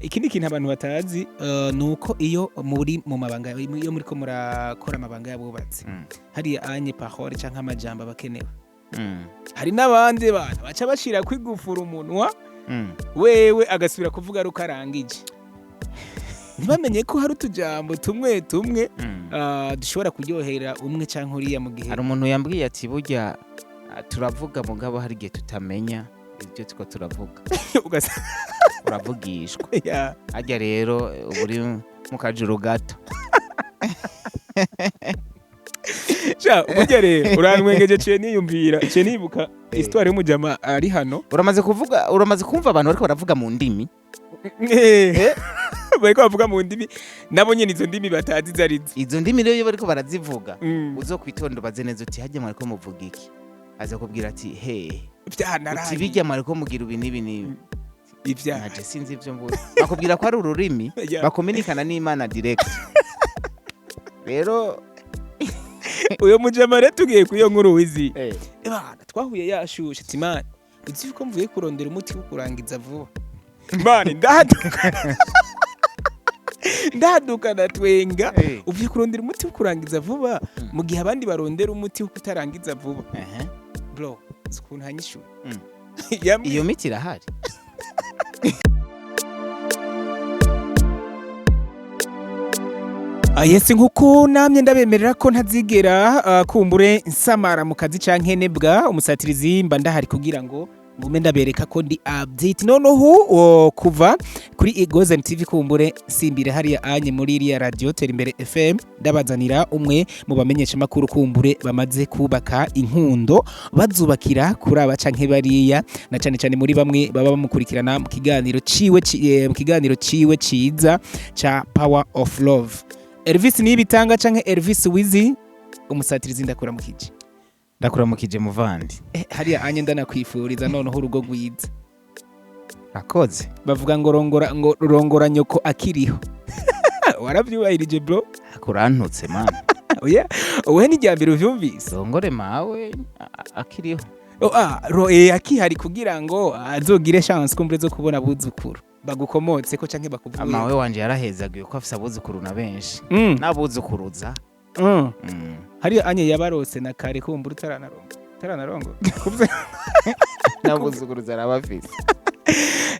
Ikindi kintu abantu batazi ni uko iyo muri mu mabanga, iyo muriko murakora amabanga y'abubatsi, hariya anye parole canke amajambo abakenewe. Hari n'abandi bantu baca bashira kwigufura umunwa, wewe agasubira kuvuga ari uko arangije. Ntibamenye ko hari utujambo tumwe tumwe dushobora kuryohera umwe canke uriya mu gihe Hari umuntu yambwiye ati: "Burya turavuga, mugabo hari igihe tutamenya ibyo tuko turavuga." Uravugishwa. Harya rero uba uri mu kajuru gato. Sha, burya rero urantwengeje, ciye niyumvira, ciye nibuka histoire y'umujama ari hano. Uramaze kuvuga, uramaze kumva abantu bariko baravuga mu ndimi. Bariko bavuga mu ndimi, nabo nyene izo ndimi batazi izo arizo. Izo ndimi rero iyo bariko barazivuga, uzokwitonda ubaze neza uti: "Harya mwariko muvuga iki?" Aza kubwira ati: "He?" Uti: Vyanarangiye. "Bijya mwariko mugira ibi n'ibi n'ibi." Ivya Naje sinzi ivyo mvuze, bakubwira ko ari ururimi bakominikana n'Imana direct rero. Uyo mujama rero, tugiye kuri iyo nkuru wizi. Ebana, twahuye yashushe, ati: "Man, uzi ko mvuye kurondera umuti wo kurangiza vuba, man?" Ndahaduka, ndahaduka, ndatwenga. Uvuye kurondera umuti wo kurangiza vuba mu gihe abandi barondera umuti wo kutarangiza vuba. Bro, uzi ukuntu hanyishura? Iyo miti irahari. Yes, nkuko namye ndabemerera ko ntazigera kumbure nsamara mu kazi canke nebwa umusatirizi, mba ndahari kugira ngo ngume ndabereka ko ndi update. Noneho kuva kuri Gozen TV, kumbure simbire hariya anye muri iriya radio Tera Imbere FM, ndabazanira umwe mu bamenyesha makuru kumbure bamaze kubaka inkundo, bazubakira kuri aba canke bariya, na cane cane muri bamwe baba bamukurikirana mu kiganiro ciwe mu kiganiro ciwe ciza ca Power of Love. Elvis Nibitanga canke Elvis Wizi, umusatirizi, ndakuramukije. Ndakuramukije, muvandi. Hariya anye ndanakwifuriza noneho urugo rwiza. Rakoze. Bavuga ngo rongora, ngo rongora nyoko akiriho. Waravyubahirije, bro? Kurantutse, man. Oya, wowe ni irya mbere uvyumvise. Rongore mawe akiriho. Oh, akihari kugira ngo azogire chance kumbure zo kubona abuzukuru bagukomotse ko canke bakuvuye. Amawe wanje yarahezagiwe ko afise abuzukuru na benshi n'abuzukuruza. Hariya anye yabarose na kare, kumbura utaranarongo, utaranarongo. N'abuzukuruza arabafise.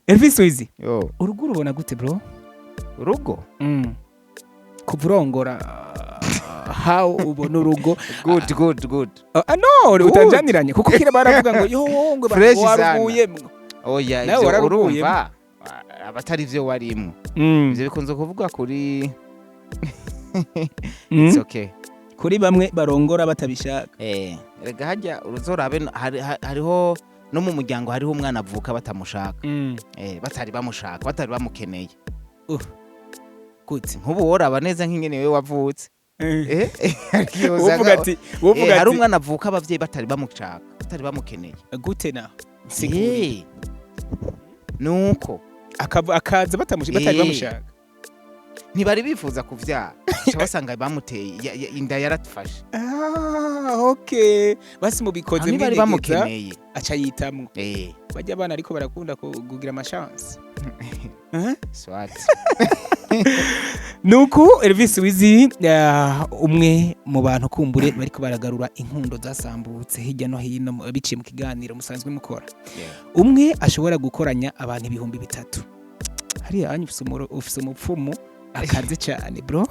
Elvis Wizi, yo. Urugo urubona gute, bro? Urugo? Kuva urongora, how ubona urugo? Good, good, good. No. Good. Utanjaniranye kuko kira baravuga ngo yo ngo Fresh sana. waruguyemwo. Oya. Nawe Ivyo wararuguyemo. urumva abatari ivyo warimwo, ivyo bikunze kuvuga kuri it's okay. Kuri bamwe barongora batabishaka. Rega harya uruzorabe hariho no mu muryango, hariho umwana avuka batamushaka, batari bamushaka, batari bamukeneye. Gute? Nk'ubu woraba neza nk'ingene wewe wavutse. Ariko iyo Wovuga ati wovuga hari ati umwana avuka abavyeyi batari bamushaka, batari bamukeneye. Gute na? Sigura. Nuko Akaza batari bamushaka. Ntibari bifuza kuvyara, uca basanga bamuteye inda yaratufashe. Ah, okay, basi mubikoze Aho ntibari mwinyegeza. bamukeneye. Aca yitamwo. Bajya abana ariko barakunda kugira amachance. Swat. Nuko Elvis Wizi, umwe mu bantu kumbure bariko baragarura inkundo zasambutse hirya no hino biciye mu kiganiro musanzwe mukora, umwe ashobora gukoranya abantu 3000. Hariya hanyu ufise umupfumu akaze cyane, bro.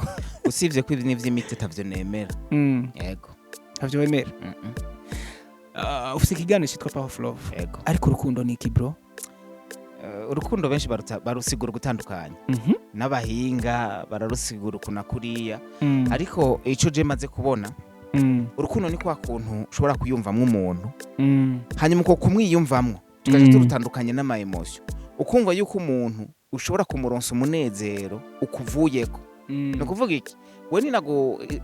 Usibye ko ibi n'ivy'imiti atavyo nemera. Yego. Ntavyo wemera? Mm-mm. Ufise ikiganiro cyitwa Power of Love. Yego. Ariko urukundo ni iki, bro? Urukundo benshi barusigura gutandukanya, n'abahinga bararusigura uku na kuriya, ariko ico je maze kubona, urukundo ni kwa kuntu ushobora kuyumvamwo umuntu, hanyuma uko kumwiyumvamwo tukaja turutandukanye n'ama émotion, ukumva yuko umuntu ushobora kumuronsa umunezero ukuvuyeko. Ni ukuvuga iki? We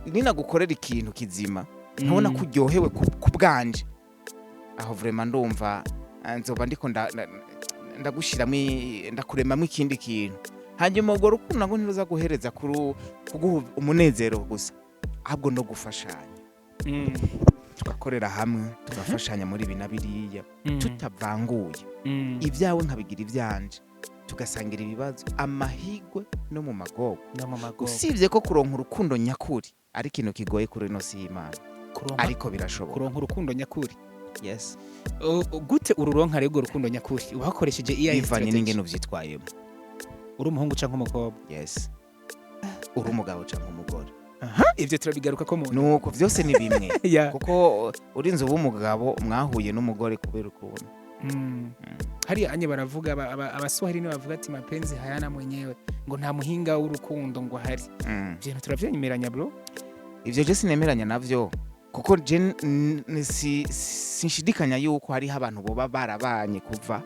ninagukorera ikintu kizima, nkabona ko uryohewe ku bwanje, aho vraiment ndumva nzoba ndiko ndagushiramwo ndakuremamwo ikindi kintu. Hanyuma urwo rukundo nabwo ntiruza guhereza kuguha umunezero gusa, ahubwo no gufashanya, tugakorera hamwe, tugafashanya muri ibi na biriya, tutavanguye, ibyawe nkabigira ibyanje. Tugasangira ibibazo, amahigwe no mu magogo. No mu magogo. Usibye ko kuronka urukundo nyakuri ari ikintu kigoye kuri ino si y'Imana, Kuronka ariko birashoboka. Kuronka urukundo nyakuri. Yes. Gute ururonka rero urwo rukundo nyakuri? Uba wakoresheje iyahe Bivanye strategy? n'ingene uvyitwayemo. Uri umuhungu canke umukobwa? Yes, uri umugabo canke umugore. Aha, ivyo turabigaruka ko mu Nuko vyose ni bimwe, kuko urinze uba umugabo, mwahuye n'umugore kubera ukuntu. Hariya anye baravuga, Abaswahili nibo bavuga ati: "Mapenzi hayana mwenyewe", ngo nta muhinga w'urukundo ngo ahari. Ivyo bintu turavyemeranya, bro? Ivyo je sinemeranya navyo, kuko je sinshidikanya yuko hariho abantu boba barabanye kuva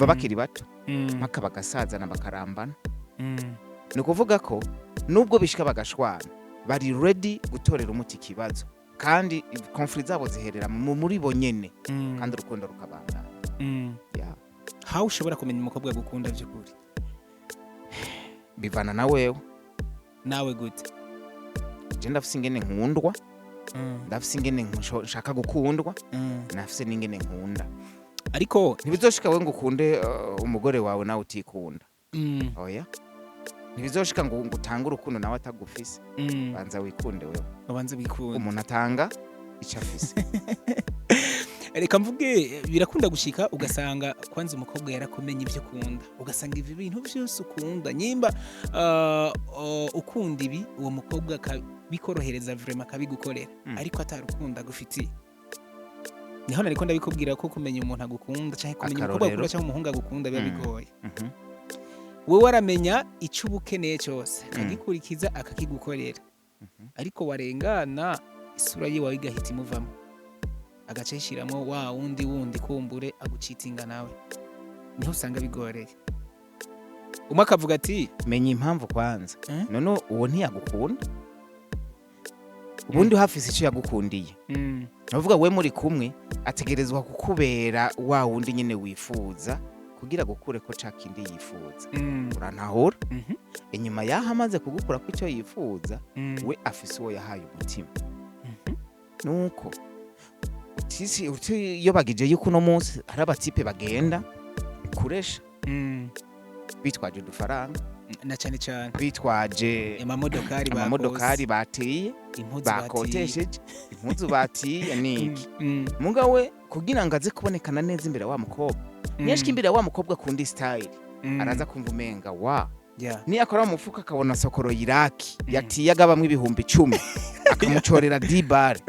bakiri bato mpaka bagasazana, bakarambana. Ni ukuvuga ko nubwo bishika bagashwana, bari ready gutorera umuti ikibazo, kandi conflits zabo ziherera muri bo nyene, kandi urukundo rukabandanya. Yeah. How ushobora kumenya umukobwa gukunda vy'ukuri? Bivana na wewe. Nawe gute? Je ndafise ingene nkundwa, ndafise ingene nshaka gukundwa, ndafise n'ingene nkunda. Ariko Ntibizoshika we ngo ukunde umugore wawe nawe utikunda. Oya, ntibizoshika ngo utange urukundo nawe atagufise. Banza wikunde wewe. Ubanze wikunde. Umuntu atanga icyo afise. Reka mvuge, birakunda gushika ugasanga kwanza umukobwa yarakumenye ibyo ukunda, ugasanga ibi bintu byose ukunda, nyimba ukunda ibi, uwo mukobwa akabikorohereza vraiment, akabigukorera, ariko atarukunda agufitiye. Niho nariko ndabikubwira ko kumenya umuntu agukunda canke kumenya umukobwa Akarorero. agukunda canke umuhungu agukunda biba bigoye. Wewe aramenya ico uba ukeneye cyose, akagikurikiza, akakigukorera, ariko warengana isura yiwe igahita imuvamo, agaca yishiramo wa wundi wundi kumbure agucitinga nawe. Niho usanga bigoreye. Umwe akavuga ati: Menya impamvu kwanza. Eh? None uwo ntiyagukunda? Ubundi hafise icyo yagukundiye. Navuga we muri kumwe ategerezwa kukubera wa wundi nyine wifuza, kugira gukure ko ca kindi yifuza. Urantahura? Mhm. Inyuma yaho amaze kugukura ko icyo yifuza, we afise uwo yahaye umutima. Nuko utisi utiyobagije yuko uno munsi hari abatipe bagenda kuresha bitwaje udufaranga, Na cane cane bitwaje amamodokari. Amamodokari batiye, impuzu batiye. Bakotesheje impuzu batiye niki. Muga we kugira ngo aze kubonekana neza imbere wa mukobwa, niyashika imbere wa mukobwa akunda style, araza kumva umenga wa niyakora mu mufuka akabona sokoro yiraki yatiye agabamwo 10,000, akamucorera dibare,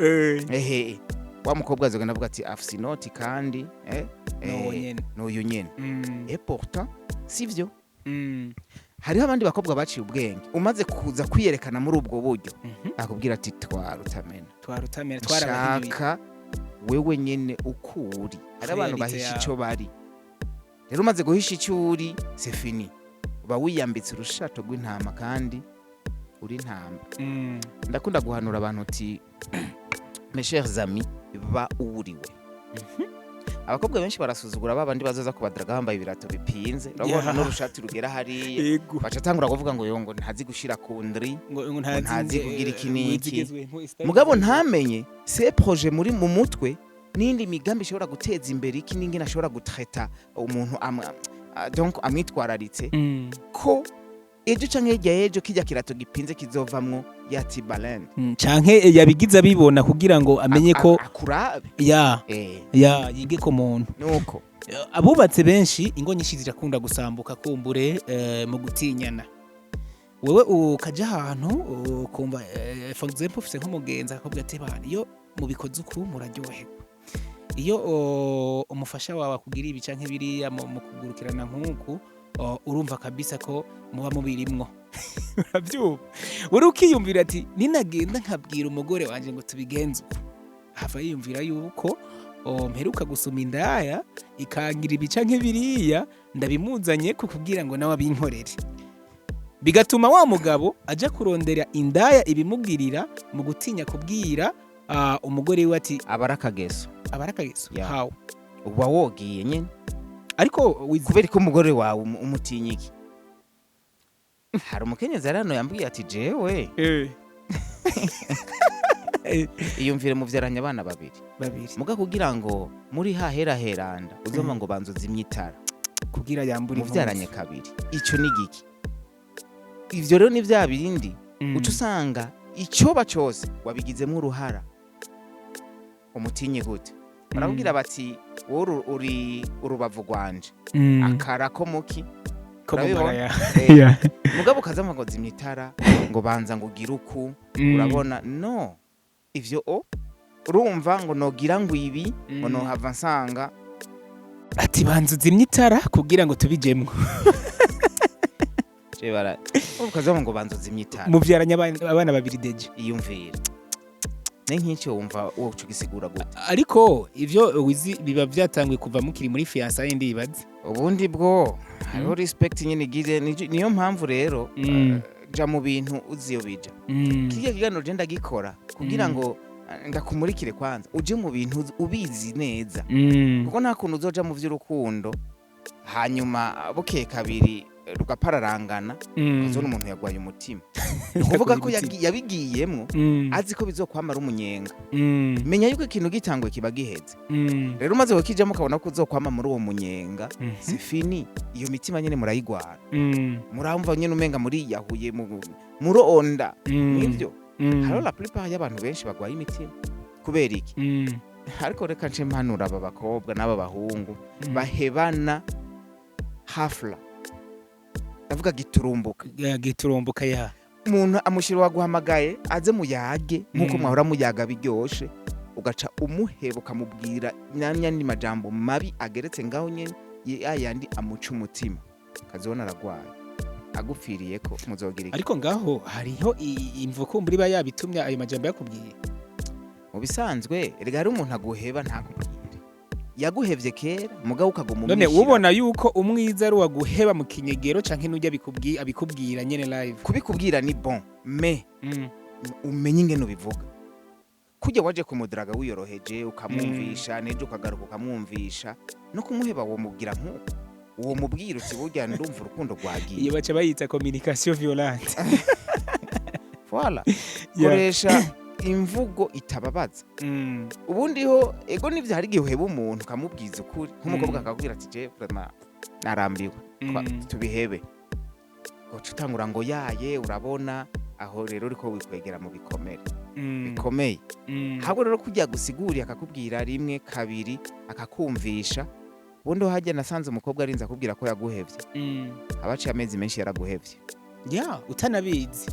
ehe, wa mukobwa azogenda avuga ati: "Afise inoti kandi N'uwo nyene. N'uyu nyene." Et pourtant sivyo. Hariho abandi bakobwa baciye ubwenge. Umaze kuza kwiyerekana muri ubwo buryo, akubwira ati: "Twarutamena." Twarutamena, twarabahinyuye. Shaka wewe nyene uko uri. Hari abantu Réalité bahisha yawe. ico bari. Rero umaze guhisha icyo uri, c'est fini, uba wiyambitse urushato rw'intama kandi uri intama. Ndakunda guhanura abantu uti: "Mes chers amis, ba uwuriwe." Abakobwa benshi barasuzugura ba bandi bazoza kubadaraga bambaye ibirato bipinze, urabona, n'urushati rugera hariya. Baca atangura kuvuga ngo yo ngo ntazi gushira ku ndri, ngo ntazi ntazi kugira iki ngo n'iki. izigezweho, style Mugabo zigezweho. ntamenye ses projets muri mu mutwe n'indi migambi ishobora guteza imbere iki, n'ingene ashobora gutreta umuntu donc amwitwararitse, ko ejo canke hirya y'ejo kijya kirato gipinze kizovamwo ya Timberland. Canke yabigize abibona kugira ngo amenye ko Akurabe. Ya ya yige ko muntu. Nuko Abubatse benshi, ingo nyinshi zirakunda gusambuka kumbure mu gutinyana. Wewe ukaja ahantu ukumva, for example, ufise nk'umugenzi akakubwira ati: "Bana, iyo mubikoze uku muraryoherwa, iyo umufasha wawe akugira ibi canke biriya mu kugurukirana nk'uku, urumva kabisa ko muba mubirimwo." Uravyumva, uri ukiyumvira ati: "Ninagenda nkabwira umugore wanje ngo tubigenze uku, hava yiyumvira yuko mperuka gusoma indaya ikangira ibi canke biriya, ndabimuzanye ku kugira ngo nawe abinkorere." Bigatuma wa mugabo aja kurondera indaya ibimubwirira mu gutinya kubwira umugore wiwe ati Aba ari akageso. Aba ari akageso. Yeah. How? Uba wogiye nyene. Ariko Kubera ko umugore wawe umutinya iki? Hari umukenyezi ari hano yambwiye ati: "Jewe iyumvire, muvyaranye abana babiri." Babiri. Muga kugira ngo muri hahera heranda uzumva ngo banza uzimye itara. Kugira yambure. Muvyaranye kabiri, ico ni giki? Ivyo rero ni vya bindi uca usanga icyoba cyose wabigizemo uruhara. Umutinye gute? Barakubwira bati: "Wowe uri urubavu rwanje, akara ko muki." Ko mu Urabibona? mara ya. Mugabo ukazama ngo zimya itara, ngo banza ngo ugire uku. Urabona, no ivyo o urumva ngo nogira ngo ibi ngo nohava nsanga. Ati: "Banza uzimye itara kugira ngo tubijemwo." Je bara ukazama ngo banza uzimye itara. Muvyaranye abana babiri déjà. Iyumvira ne nk'icyo wumva wowe uca ugisigura gute? Ariko ivyo wizi biba vyatanguye kuva mukiri muri fiançailles, ndibaza. Ubundi bwo hariho respect nyine igire, niyo mpamvu rero ja mu bintu uzi iyo bija. Kirya kiganiro je ndagikora kugira ngo ndakumurikire kwanza uje mu bintu ubizi neza, kuko nta kuntu uzoja mu vy'urukundo hanyuma bukeye kabiri rugapararangana, ukazona umuntu yagwaye umutima. Ni ukuvuga ko yabigiyemwo azi ko bizokwamara umunyenga. Menya yuko ikintu gitanguye kiba giheze. Rero umaze kukijamo ukabona ko uzokwama muri uwo munyenga, c'est fini. Iyo mitima nyene murayigwara, muramva nyene umenga muriyahuye muronda. Nivyo, hariho la plupart y'abantu benshi bagwaye imitima. Kubera iki? Ariko reka nce mpanura aba bakobwa n'aba bahungu bahebana hafla, ndavuga giturumbuka. Ya, giturumbuka ya. Umuntu amushyira waguhamagaye aze muyage nk'uko mwahora muyaga biryoshe, ugaca umuheba, ukamubwira n'andi majambo mabi ageretse ngaho nyene yayandi amuca umutima, kazibona aragwaye, agupfiriye ko muzogira iki? Ariko ngaho hariho imvo kumbura iba yabitumye ayo majambo yakubwiye. Mu bisanzwe erega hari umuntu aguheba ntakubwire yaguhevye kera, mugabo ukaguma None umwishyira. ubona yuko umwiza ari uwaguheba mu kinyegero canke n'ujya abikubwira nyene live? Kubikubwira ni bon, mais umenye ingene ubivuga. Kujya waje kumudaraga wiyoroheje, ukamwumvisha, nejo ukagaruka ukamwumvisha, no kumuheba womubwira nk'uko uwo mubwira uti: "Burya ndumva urukundo rwagiye." Iyo baca bayita communication violente. Voilà. Koresha imvugo itababaza. Ubundi ho ego nivyo, hari igihe uheba umuntu ukamubwiza ukuri, nk'umukobwa akakubwira ati: "Je vraiment narambiwe, tubihebe." Ugaca utangura ngo yaye, urabona aho rero uriko wikwegera mu bikomere bikomeye. Ahubwo rero kujya gusiguriye, akakubwira rimwe, kabiri, akakumvisha. Ubundi ho hajya nasanze umukobwa arinze akubwira ko yaguhevye, abaciye amezi menshi yaraguhevye. Ya, utanabizi.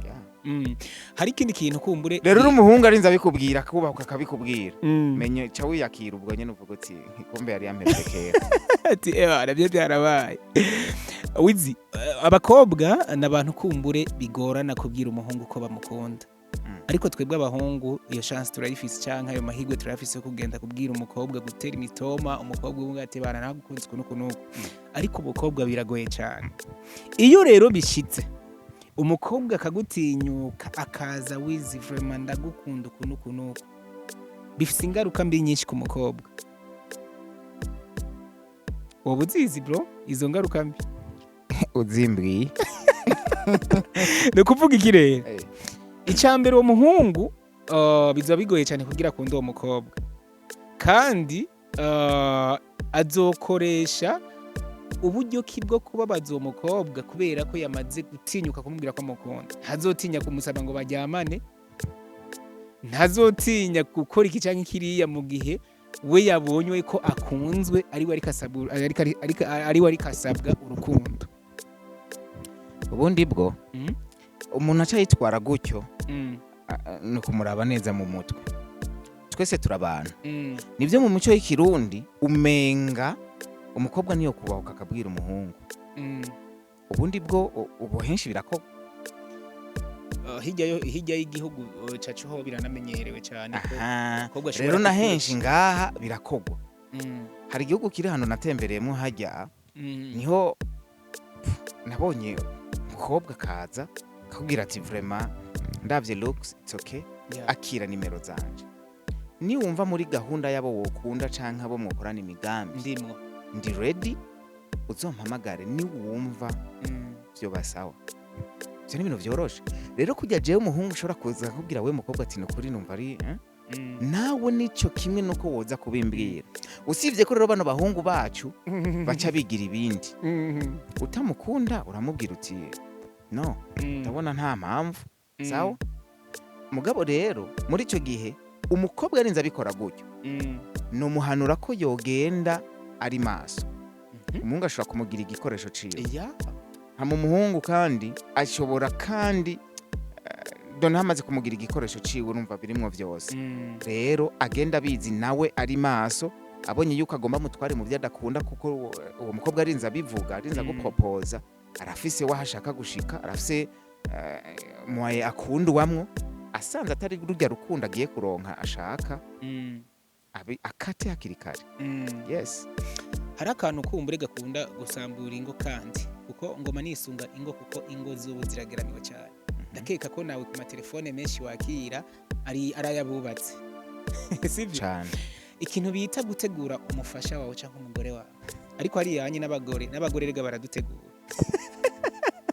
Hari ikindi kintu kumbure. Rero uri umuhungu arinze abikubwira, akubahuka akabikubwira, menye ca wiyakira ubwo nyene, uvuga uti: "Ikombe yari yampevye kera." Ati: "Ewa, nabyo byarabaye." Wizi, abakobwa ni abantu kumbure bigorana kubwira umuhungu ko bamukunda. Ariko twebwe abahungu iyo chance turayifise, canke ayo mahirwe turayafise yo kugenda kubwira umukobwa, gutera imitoma umukobwa umwe ati: "Bana, nagukunze uku n'uku n'uku." Ariko umukobwa biragoye cyane. Iyo rero bishitse umukobwa akagutinyuka akaza: "Wizi, vraiment ndagukunda uku n'uku n'uku," bifise ingaruka mbi nyinshi ku mukobwa. Woba uzizi bro izo ngaruka mbi? Uzimbwiye. Ni ukuvuga iki rero? Icya mbere, uwo muhungu bizoba bigoye cyane kugira akunde uwo mukobwa, kandi azokoresha uburyo ki bwo kubabaza uwo mukobwa, kubera ko yamaze gutinyuka kumubwira ko amukunda. Ntazotinya kumusaba ngo baryamane, ntazotinya gukora iki cyangwa kiriya, mu gihe we yabonywe ko akunzwe, ari we ariko asabwa urukundo. Ubundi bwo umuntu aca yitwara gutyo, ni ukumuraba neza mu mutwe. Twese turi abantu. Nibyo, mu muco w'ikirundi umenga umukobwa niyo kubahuka akabwira umuhungu. Ubundi bwo ubu henshi birakorwa. Hirya y'igihugu cacu ho biranamenyerewe cyane ko umukobwa ashobora Rero na kukubesha. henshi ngaha birakorwa. Hari igihugu kiri hano natembereyemo hajya, niho nabonye umukobwa akaza akakubwira ati: "Vraiment ndavye looks, it's okay, akira nimero zanje, niwumva muri gahunda y'abo wokunda canke abo mwokorana imigambi, Ndimwo. ndi ready, uzompamagare niwumva vyoba sawa." Ivyo ni ibintu vyoroshe. Rero kujya jewe umuhungu ushobora kuza akakubwira we mukobwa ati: "Nukuri numva ari Nawe nico kimwe nuko woza kubimbwira. Usibye ko rero bano bahungu bacu baca bigira ibindi. Utamukunda uramubwira uti: "No, ndabona nta mpamvu." Sawa. Mugabo rero muri icyo gihe umukobwa arinze abikora gutyo, numuhanura ko yogenda ari maso. Umuhungu ashobora kumugira igikoresho ciwe. Hama umuhungu kandi ashobora kandi dore hamaze kumugira igikoresho ciwe, urumva birimwo vyose. Rero agenda abizi, nawe ari maso, abonye yuko agomba mutware mu byo adakunda, kuko uwo mukobwa arinze abivuga, arinze agupropoza, arafise waho ashaka gushika, arafise mwaye akunda uwamwo, asanze atari rurya rukundo agiye kuronka ashaka, akate hakiri kare. Yes. Hari akantu kumbure gakunda gusambura ingo, kandi kuko ngoma nisunga ingo, kuko ingo z'ubu zirageramiwe cyane. Ndakeka ko nawe ku matelefone menshi wakira ari ayabubatse, sibyo? Cane. Ikintu bita gutegura umufasha wawe cyangwa umugore wawe, ariko hariya hanye n'abagore rega baradutegura.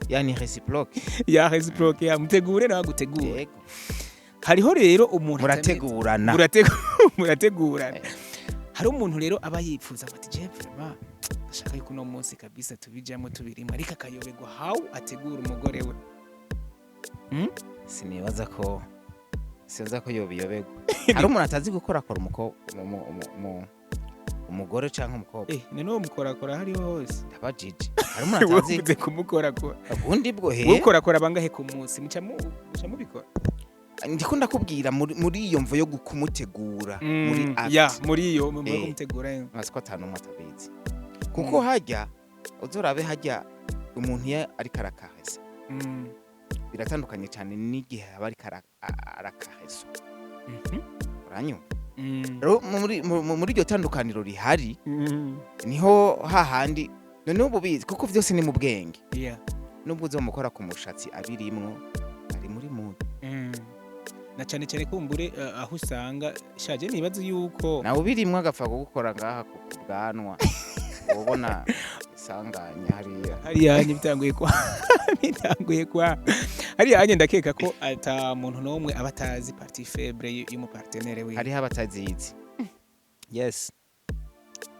Yani réciproque. Ya, réciproque, ya mutegure nawe agutegure. Yego. Hariho rero umuntu Murategurana. Murategurana. Hari umuntu rero aba yifuza ngo ati: "Je vraiment ndashaka yuko uno munsi kabisa tubijamo tubirimo," ariko akayoberwa how ategura umugore we. Sinibaza ko yobiyoberwa. Hari umuntu atazi gukorakora umugore canke umukobwa. None uwo mukorakora hariho hose. Ndabajije, hari umuntu atazi? Uvuze kumukorakora. Ubundi bwo he? Wowe ukorakora bangahe ku munsi? Muca mubikora? Ndiko ndakubwira muri iyo mvo yo kumutegura muri act. Ya, muri iyo muri kumutegura. Nkazi ko atanu umwe atabizi, kuko hajya uzorabe, hajya umuntu iyo ariko arakaheza biratandukanye cyane n'igihe aba ariko arakahezwa. Uranyumva? Rero muri iryo tandukaniro rihari, niho hahandi noneho ubu bizi, kuko vyose ni mu bwenge. Nubwo uzomukora ku mushatsi abirimwo, ari muri mood. Na cyane cyane kumbure aho usanga shaje nibaza yuko Nawe ubirimwo agapfa kugukora ngaha ku bwanwa, ubona isanganya hariya. Hariya hanye bitanguye kwa hariya hanye, ndakeka ko ata muntu n'umwe aba atazi partie faible y'umupartenaire wiwe. Hariho abatazizi, yes.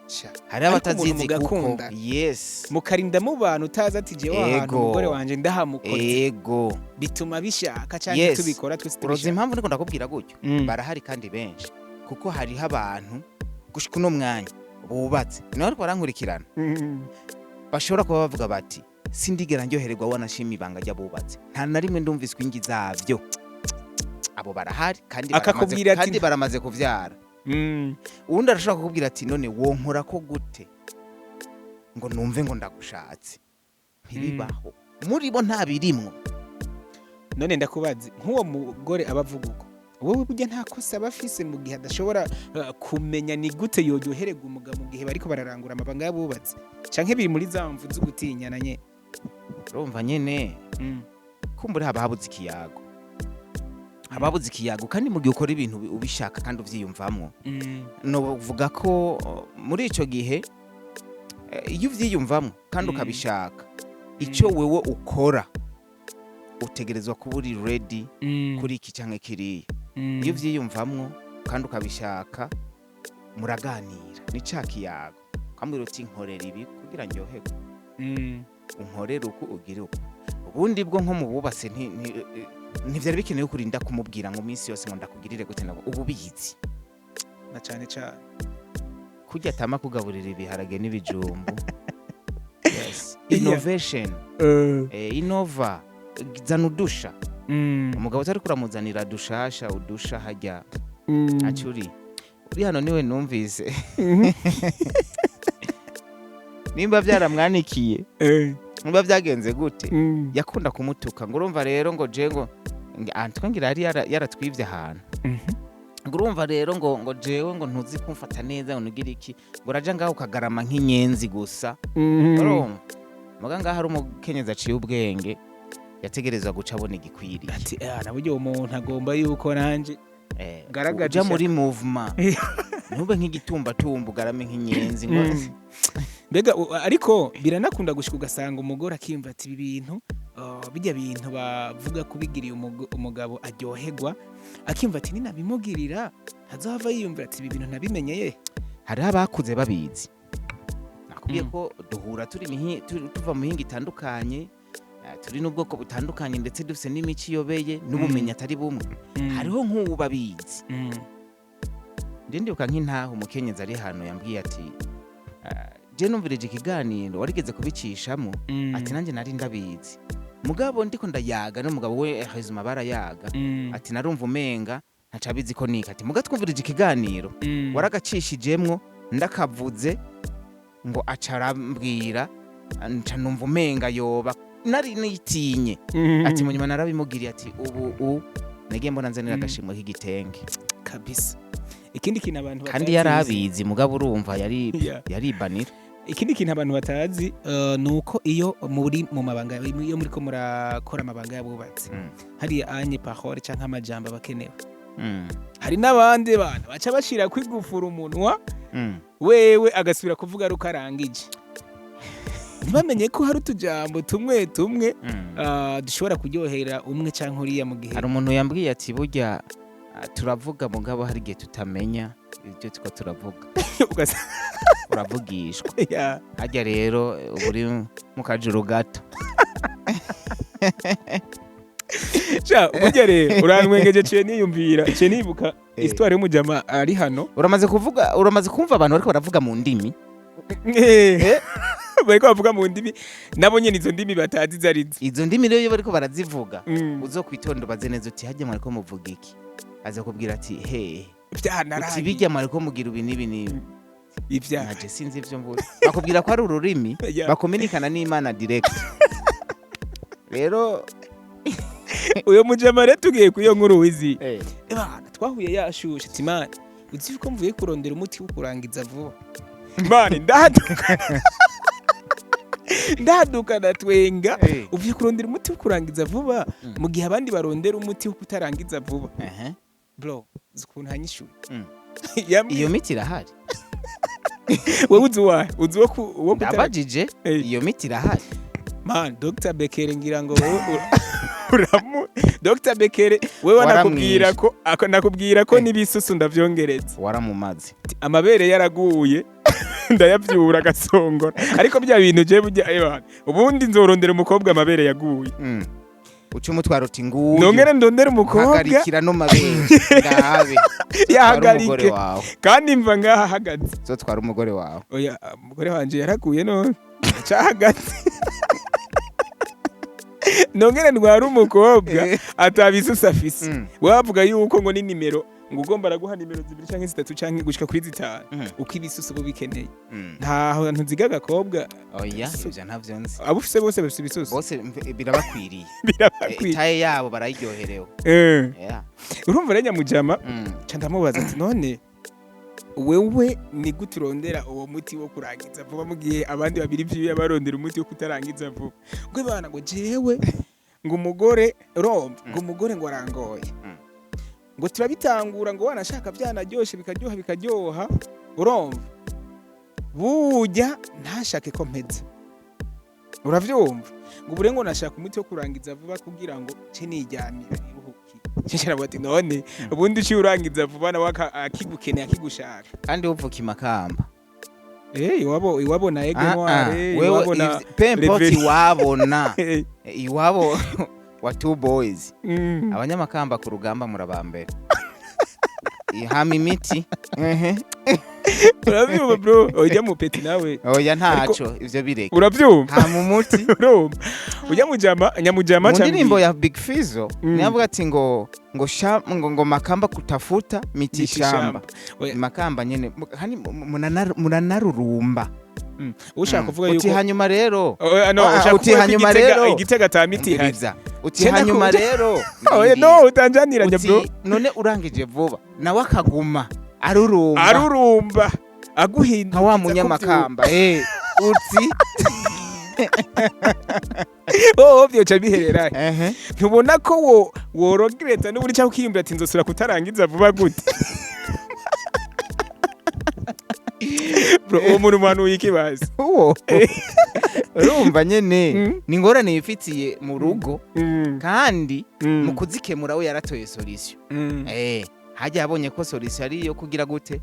Sha. Hariho Ariko umuntu abatazizi kuko mugakunda. Yes. Mukarinda mu bantu utazi ati: "Jewe ahantu umugore wanje ndahamukoze." Bituma bishaka canke tubikora twese Uroza tubishaka. impamvu ndiko ndakubwira gutyo? Barahari kandi benshi, kuko hariho abantu gushika uno mwanya bubatse niho ariko barankurikirana, bashobora kuba bavuga bati: "Sindigera ndyohererwa, wanashima ibanga ry'abubatse, nta na rimwe ndumva iswingi zavyo." Abo barahari kandi baramaze, Akakubwira ati- kandi baramaze kuvyara. Uwundi arashobora kukubwira ati: "None wonkora ko gute ngo numve ngo ndagushatse?" Ntibibaho, muri bo nta birimwo. None ndakubaze, nk'uwo mugore aba avuga uko, wowe burya nta kosa aba afise mu gihe adashobora kumenya ni gute yoryohererwa umugabo mu gihe bariko bararangura amabanga y'abubatsi, canke biri muri za mvu zo gutinyana nye? Urumva nyene, kumbure haba habuze ikiyago, haba habuze ikiyago. Kandi mu gihe ukora ibintu ubishaka kandi uvyiyumvamwo, novuga ko muri ico gihe iyo uvyiyumvamwo kandi ukabishaka, ico wewe ukora utegerezwa kuba uri ready kuri iki canke kiriya. Iyo uvyiyumvamwo kandi ukabishaka, muraganira, ni ca kiyago, ukambwira uti: "Nkorera ibi kugira ndyoherwe, unkorere uku, ugire uku." Ubundi bwo nko mu bubase ntivyari bikenewe kurinda kumubwira ngo minsi yose ngo ndakugirire gute, nabo ubu bizi. Na cane cane. Kurya atama kugaburira ibiharage n'ibijumbu, yes. Innovation, innova, zana udusha. Umugabo utari kuramuzanira dushasha, udusha hajya acuri uri hano niwe numvise nimba byaramwanikiye, nimba byagenze gute, yakunda kumutuka ngo: "Urumva rero," ngo je ngo antwe ngira yari yaratwivye ahantu, ngo: "Urumva rero," ngo "jewe," ngo "ntuzi kumfata neza," ngo "nugire iki," ngo "uraja ngaho ukagarama nk'inyenzi gusa." Urumva muga ngaho hari umukenyezi aciye ubwenge, yategerezwa guca abona igikwiriye. Ati: "Ah, naburyo uwo muntu agomba yuko nanje garagaza uja muri movement, ntube nk'igitumbatumba ugarame nk'inyenzi ngo Mbega ariko biranakunda gushika ugasanga umugore akimva ati: "Ibi bintu Bijya bintu bavuga kubigiriye umugabo aryoherwa, akimva ati ninabimugirira ntazohava yiyumvira ati ibi bintu nabimenyeye. Hariho abakuze babizi, nakubwiye ko duhura turi tuva mu mihinga itandukanye, turi n'ubwoko butandukanye, ndetse dufise n'imico iyobeye n'ubumenyi atari bumwe. Hariho nk'ubu babizi. Nje ndibuka nk'intaho umukenyezi ari hano yambwiye ati: "Je numvirije ikiganiro warigeze kubicishamo." Ati: "Nanjye nari ndabizi, mugabo ndiko ndayaga n'umugabo we hezuma barayaga." Ati: "Narumva umenga ntaca abizi ko nika." Ati: "Muga twumvirije ikiganiro waragacishijemwo, ndakavuze ngo aca arambwira, nca numva umenga yoba nari nitinye." Ati: "Mu nyuma narabimugiriye." Ati: "Ubu nagiye mbona nzanira agashimwe k'igitenge." Kabisa. Ikindi kintu abantu Kandi batazi- yari abizi, mugabo urumva yari yaribanira. Ikindi kintu abantu batazi ni uko iyo muri mu mabanga, iyo muri ko murakora amabanga y'abubatsi, hariya anye parole canke amajambo aba akenewe. Hari n'abandi bantu baca bashira kwigufura umunwa, wewe agasubira kuvuga ari uko arangije, ntibamenye ko hari utujambo tumwe tumwe dushobora kuryohera umwe canke uriya mu gihe Hari umuntu yambwiye ati: "Burya turavuga, mugabo hari igihe tutamenya ibyo tuko turavuga." Uravugishwa. Harya rero uba uri mu kajuru gato. Sha, burya rero urantwengeje, ciye niyumvira, ciye nibuka histoire y'umujama ari hano. Uramaze kuvuga, uramaze kumva abantu bariko baravuga mu ndimi. Bariko bavuga mu ndimi, nabo nyene izo ndimi batazi izo arizo. Izo ndimi rero iyo bariko barazivuga, uzokwitonda ubaze neza uti: "Harya mwariko muvuga iki?" Aza kubwira ati: "He?" Uti: Vyanarangiye. "Bijya mwariko mugira ibi n'ibi n'ibi." Ivya Naje sinzi ivyo mvuze, bakubwira ko ari ururimi bakominikana n'Imana direct rero. Uyo mujama rero, tugiye kuri iyo nkuru wizi. Ebana, twahuye yashushe, ati: "Mani, uzi ko mvuye kurondera umuti wo kurangiza vuba, mani?" Ndahaduka, ndahaduka, ndatwenga. Uvuye kurondera umuti wo kurangiza vuba mu gihe abandi barondera umuti wo kutarangiza vuba? Bro, uzi ukuntu hanyishuye? Iyo miti irahari. Wewe uzi uwahe? Uzi uwo kutara Ndabajije. Iyo miti irahari. Man, Dr Bekere, ngira ngo wowe uramu Dr Bekere wewe nakubwira ko nakubwira ko n'ibisusu ndavyongereza. Waramumaze. Amabere yaraguye, ndayavyura agasongora, ariko bya bintu je burya ebana, ubundi nzorondera umukobwa amabere yaguye. Uca umutwara uti: "Nguyu." Nongere ndondere umukobwa Hagarikira no mabere ndabe. Yahagarike. Umugore wawe. Kandi mva ngaha ahagaze. Zotwara umugore wawe. Oya, umugore wanje yaraguye none acahagaze. Nongere ntware umukobwa atabisusu afise. Wavuga yuko ngo ni nimero, ngo ugomba araguha nimero zibiri canke zitatu canke gushika kuri zitanu, uko ibisusu uba bikeneye. Nta hantu nziga agakobwa. Oya, ivyo ntavyo nzi. Abo ufise bose bafise ibisusu. Bose birabakwiriye. Birabakwiye. Itaye yabo barayiryoherewe. Yeah. Urumva rero nyamujama, ca ndamubaza ati: "None wewe ni gute urondera uwo muti wo kurangiza vuba mu gihe abandi babiri vyuya barondera umuti wo kutarangiza vuba?" Ngo bana, ngo jewe ngo umugore romba, ngo umugore ngo arangoye, ngo turabitangura, ngo wanashaka byanaryoshe, bikaryoha bikaryoha, urumva burya ntashake ko mpeza, uravyumva? Ngo ubure ngo nashaka umuti wo kurangiza vuba kugira ngo ce niryamira niruhukire. Cece ati: "None ubundi uciye urangiza vuba nawe akigukeneye, akigushaka?" Kandi uvuka imakamba. Iwabo, iwabo na Aigle Ah, ah, Noire, wewe iwabo na peu importe. Reverie. Iwabona iwabo wa two boys. Abanyamakamba ku rugamba murabambere ihama imiti. Ehe. Uravyumva bro, ujya mu petit nawe. Oya, ntaco, ivyo bireke. Uravyumva? Hama umuti. Urumva ujya mujama, nyamujama. Mu ndirimbo ya Big Fizzo niyo avuga ati ngo ngo makamba kutafuta miti Miti shamba. shamba. Oya. Makamba nyene hani muranarurumba. Ushaka kuvuga Uti yuko hanyuma rero Oya, no, Ah, ushaka uti kuvuga ko hanyuma Igitega rero. Igitega ata miti ihari. Umviriza. Uti Cenda hanyuma rero Oya, no utanjaniranya uti bro. None urangije vuba nawe akaguma arurumba Arurumba aguhinda nka wa munyamakamba, uti oh, byoca biherera. Ehe. Ntubona ko wo worogereta n'uburi cyangwa ukiyumvira ati: "Nzosubira kutarangiza vuba gute?" Bro, uwo muntu muhanuye ikibazo. Uwo urumva nyene ni ingorane yifitiye mu rugo, kandi mu kuzikemura we yaratoye solution. Hajya yabonye ko solution ari iyo kugira gute?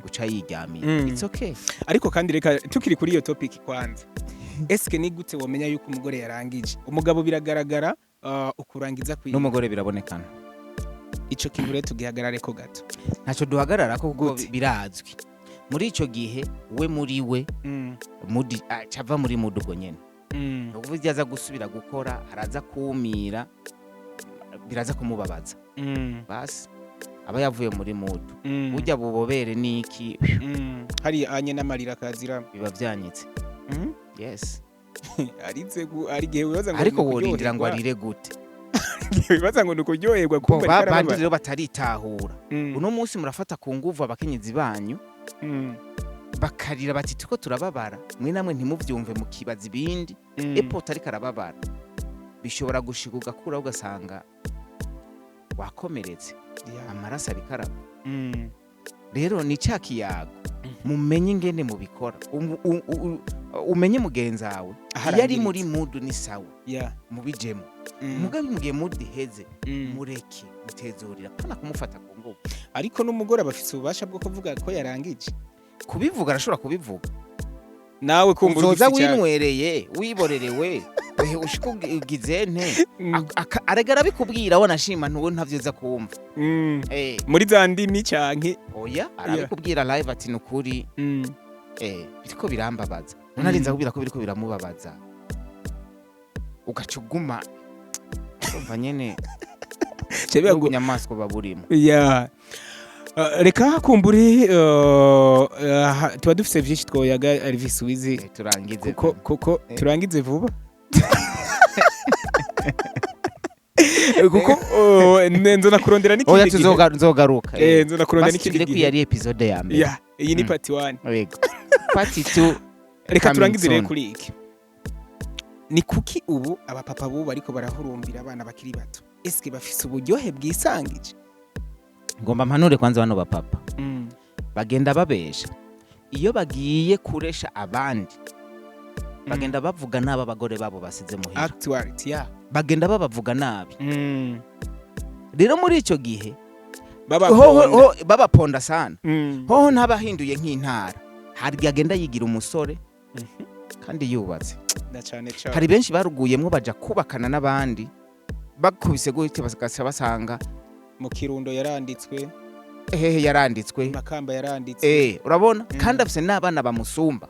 Guca yiryamiye. It's okay. Ariko kandi reka tukiri kuri iyo topic kwanza, eske ni gute womenya yuko umugore yarangije? Umugabo biragaragara, ukurangiza kwiga. N'umugore birabonekana. Ico kintu rero tugihagarare ko gato. Ntacyo duhagarara ko, kuko Gute? birazwi muri ico gihe we muri we mood acava muri mood ubwo nyene. Ni ukuvuga ibyo aza gusubira gukora, araza kumira, biraza kumubabaza. Basi aba yavuye muri mood. Burya bubobere niki. Hariya anye n'amarira akazira. Biba byanyitse. Yes. Arize ari igihe wibaza ngo Ariko ni worindira ngo ukuryoherwa. arire gute? Igihe wibaza ngo ni ukuryoherwa, Bo kumva ba ariko bandi arababara. rero bataritahura. Uno munsi murafata ku nguvu abakenyezi banyu, bakarira bati tuko turababara, mwe namwe ntimuvyumve, mukibaza ibindi. Epo ariko arababara, bishobora gushika ugakura ugasanga wakomeretse, amaraso ariko arava. Rero ni cya kiyago, mumenye ingene mubikora. Umenye mugenzi wawe Aho iyo ari arangiriza. muri mood ni sawa, mubijemo. Mugabe mugihe mood iheze, mureke mutezurira, pana kumufata ku nguvu. Ariko n'umugore aba afise ububasha bwo kuvuga ko yarangije. Kubivuga arashobora kubivuga. Nawe kumbura Uzoza ugifise icyaha. winwereye, wiborerewe, wehe ushika ugize nte? Arega arabikubwira, wanashima ntuwe ntavyo kumva. Muri za ndimi canke? Oya, arabikubwira live ati nukuri biriko birambabaza. None arinze akubwira ko biriko biramubabaza, ugaca uguma umva nyene. Cebe ngo n'ubunyamaswa baburimo. Ya. Reka kumbure tuba dufise vyinshi twoyaga, Elvis Wizi. Turangize. Kuko turangize vuba, kuko nzo nakurondera Oya, n'ikindi gihe. Nzogaruka. Nzo nakurondera Basi n'ikindi tugire ko iyi gihe. ari episode ya mbere. Ya, iyi ni part 1. Yego, part 2 Reka coming turangize rero soon. kuri iki: ni kuki ubu abapapa bubu bariko barahurumbira abana bakiri bato? Eske bafise uburyohe bwisangije? Ngomba mpanure kwanza bano bapapa bagenda babesha iyo bagiye kuresha abandi, bagenda bavuga nabi abagore babo basize muhira. Actuality ya. Bagenda babavuga nabi. Rero muri icyo gihe babaponda. Ho babaponda sana. Hoho ntabahinduye nk'intara, hari agenda yigira umusore kandi yubatse. Na cane cane. Hari benshi baruguyemwo baja kubakana n'abandi, bakubise gutya bagaca basanga Mu Kirundo yaranditswe. Hehe yaranditswe. Makamba yaranditswe. Urabona, kandi afise n'abana bamusumba,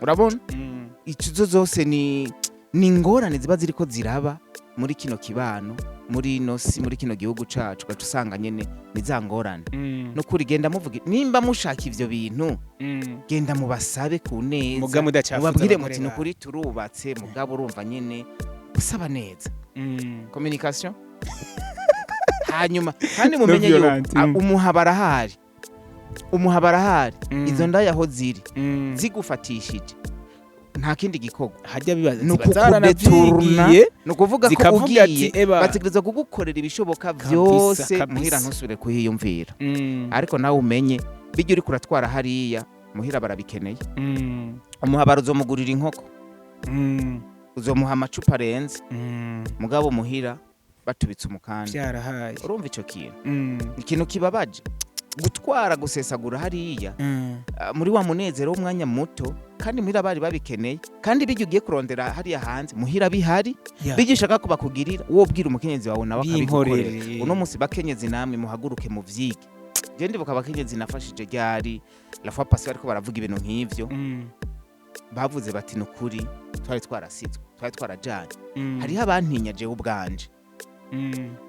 urabona. Izo zose ni ingorane ziba ziriko ziraba muri kino kibano, muri ino si, muri kino gihugu cacu, ugaca usanga nyene ni za ngorane. Nukuri genda muvuge nimba mushaka ivyo bintu, genda mubasabe ku neza, Muga mudacafuza mubabwire abagore muti banyu. Nukuri turubatse, mugabo urumva nyene usaba neza communication. Hanyuma kandi mumenye yuko Violent. Umuhabara ahari, umuhabara ahari. Izo ndaya aho ziri zigufatishije, nta kindi gikorwa Hajya bibaza ni ziba ukukudeturna. zaranavyigiye, Ni ukuvuga ko zikavuga ugiye ati eba bategereza kugukorera ibishoboka Kabisa, byose kabisa. muhira ntusubire kuhiyumvira. Ariko nawe umenye bijya uriko uratwara hariya muhira barabikeneye. Umuhabara uzomugurira inkoko, uzomuha amacupa arenze, mugabo muhira batubitse umukanda. Vyarahaye. Urumva ico kintu ni ikintu kibabaje, gutwara gusesagura hariya muri wa munezero w'umwanya muto, kandi muhira bari babikeneye, kandi bijya ugiye kurondera hariya hanze muhira bihari. Bijya ushaka ko bakugirira, wowe ubwira umukenyezi wawe nawe akabigukorera. Binkorere. Uno munsi bakenyezi namwe muhaguruke muvyige. Je ndibuka abakenyezi nafashije ryari la fois passée bariko baravuga ibintu nk'ivyo, bavuze bati nukuri twari twarasizwe, twari twarajanye. Hariho abantinya jewe ubwanje.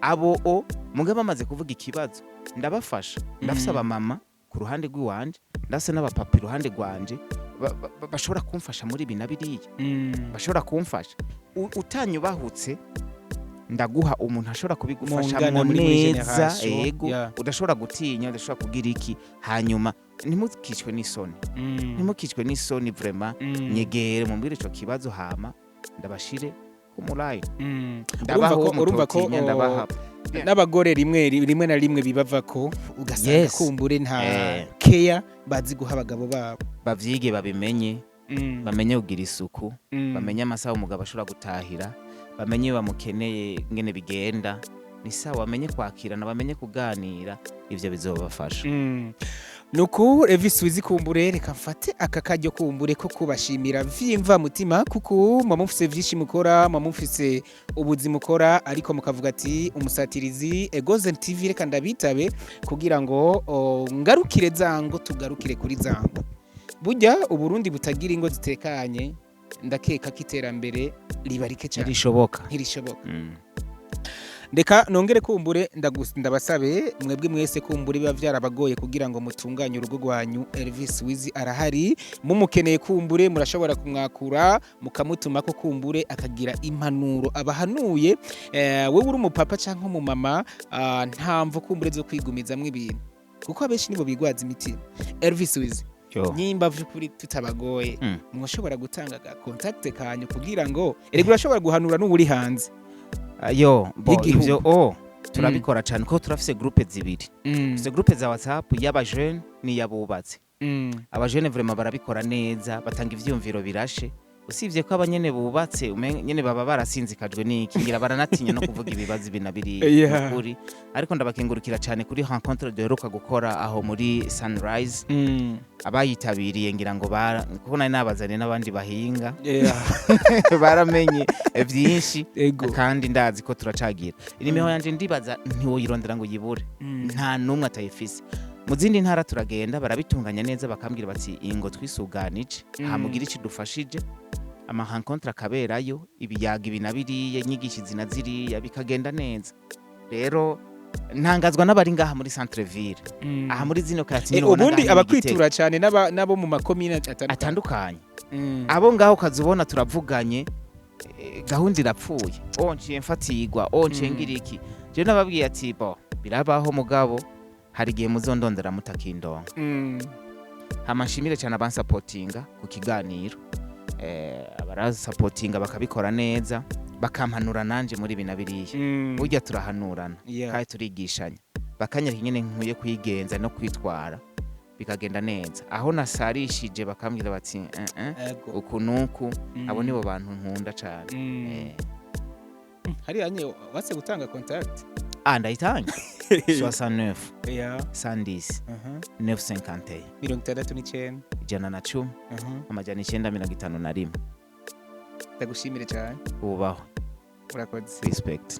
Abo o muga bamaze kuvuga ikibazo ndabafasha. Ndafise abamama ku ruhande rw'iwanje, ndafise n'abapapa iruhande rwanje bashobora kumfasha muri ibi na biriya, bashobora kumfasha. Utanyubahutse ndaguha umuntu ashobora kubigufashamo Mungana muri buri neza. generation, Ego. Udashobora gutinya, udashobora kugira iki. Hanyuma ntimukicwe n'isoni, ntimukicwe n'isoni vraiment. Nyegere mumbwire ico kibazo, hama ndabashire ku murayi. Ndabaha Urumva uwo ko mutotinya, oh, ndabaha. Bien. N'abagore rimwe rimwe na rimwe bibavako, ugasanga kumbure nta keya bazi guha abagabo babo. Bavyige, babimenye, bamenye kugira isuku, bamenye amasaha umugabo ashobora gutahira, bamenye iyo bamukeneye ngene bigenda, ni sawa, bamenye kwakirana, bamenye kuganira, ivyo bizobafasha. Nuku Elvis Wizi, kumbure reka mfate aka karyo kumbure ko kubashimira vyimva mutima, kuko muba mufise vyinshi mukora, muba mufise ubuzima ukora, ariko mukavuga ati umusatirizi Egozen TV, reka ndabitabe kugira ngo ngarukire zango, tugarukire kuri zango. Burya Uburundi butagira ingo zitekanye, ndakeka ko iterambere riba rike cyane. Ntirishoboka. Ntirishoboka. Reka nongere kumbure ndabasabe mwebwe mwese kumbure biba vyarabagoye kugira ngo mutunganye urugo rwanyu. Elvis Wizi arahari, mumukeneye kumbure murashobora kumwakura mukamutuma ko kumbure akagira impanuro abahanuye. Wewe uri umupapa canke umumama, ntamvo kumbure zo kwigumizamwo ibintu, kuko abenshi nibo bigwaza imitima. Elvis Wizi, Yo. nyimba vy'ukuri tutabagoye, mwoshobora gutanga ga contact kanyu kugira ngo erega urashobora guhanura n'uwuri hanze Yo bo. y'igihugu. Ivyo turabikora cyane kuko turafise groupe zibiri. Dufise groupe za WhatsApp y'abajene n'iy'abubatsi. Abajene vraiment barabikora neza, batanga ivyiyumviro birashe, usibye ko abanyene bubatse nyene baba barasinzikajwe n'iki, ngira baranatinya no kuvuga ibibazo ibi na biriya. Nukuri, ariko ndabakengurukira cyane kuri rencontre duheruka gukora aho muri Sunrise. Abayitabiriye ngira ngo bara kuko nari nabazaniye n'abandi bahinga, baramenye byinshi. Kandi ndazi ko turacagira inimero yanje, ndibaza ntiwoyirondera ngo uyibure. Nta n'umwe atayifise. Mu zindi ntara turagenda barabitunganya neza, bakambwira bati ingo twisuganije, hamugira iki dufashije, ama rencontre akaberayo, ibiyaga ibi na biriya, inyigisho izi na ziriya, bikagenda neza. Rero ntangazwa n'abari ngaha muri centre ville, aha muri zino quartier nyine ubona ubundi ngaha nyine i Gitega. Abakwitura cyane n'abo mu makomine atandukanye. Atandukanye. Abo ngaho ukazubona turavuganye, gahunda irapfuye, o nciye mfatirwa, o nciye ngira iki. Jewe nababwiye ati bo birabaho, mugabo hari igihe muzondondera mutakindonka. Hama nshimire cyane abansapotinga ku kiganiro, abarasapotinga bakabikora neza, bakampanura nanje muri ibi na biriya. Burya turahanurana kandi turigishanya, bakanyereka ingene nkwiye kwigenza no kwitwara bikagenda neza. Aho nasarishije bakambwira bati eh, eh, uku nuku. Abo nibo bantu nkunda cyane. Hariya nye watse gutanga contact. Ah, ndayitanga: 69 110 951. 69 110 951. Ndagushimire cyane. Ubaho. Urakoze. Respect.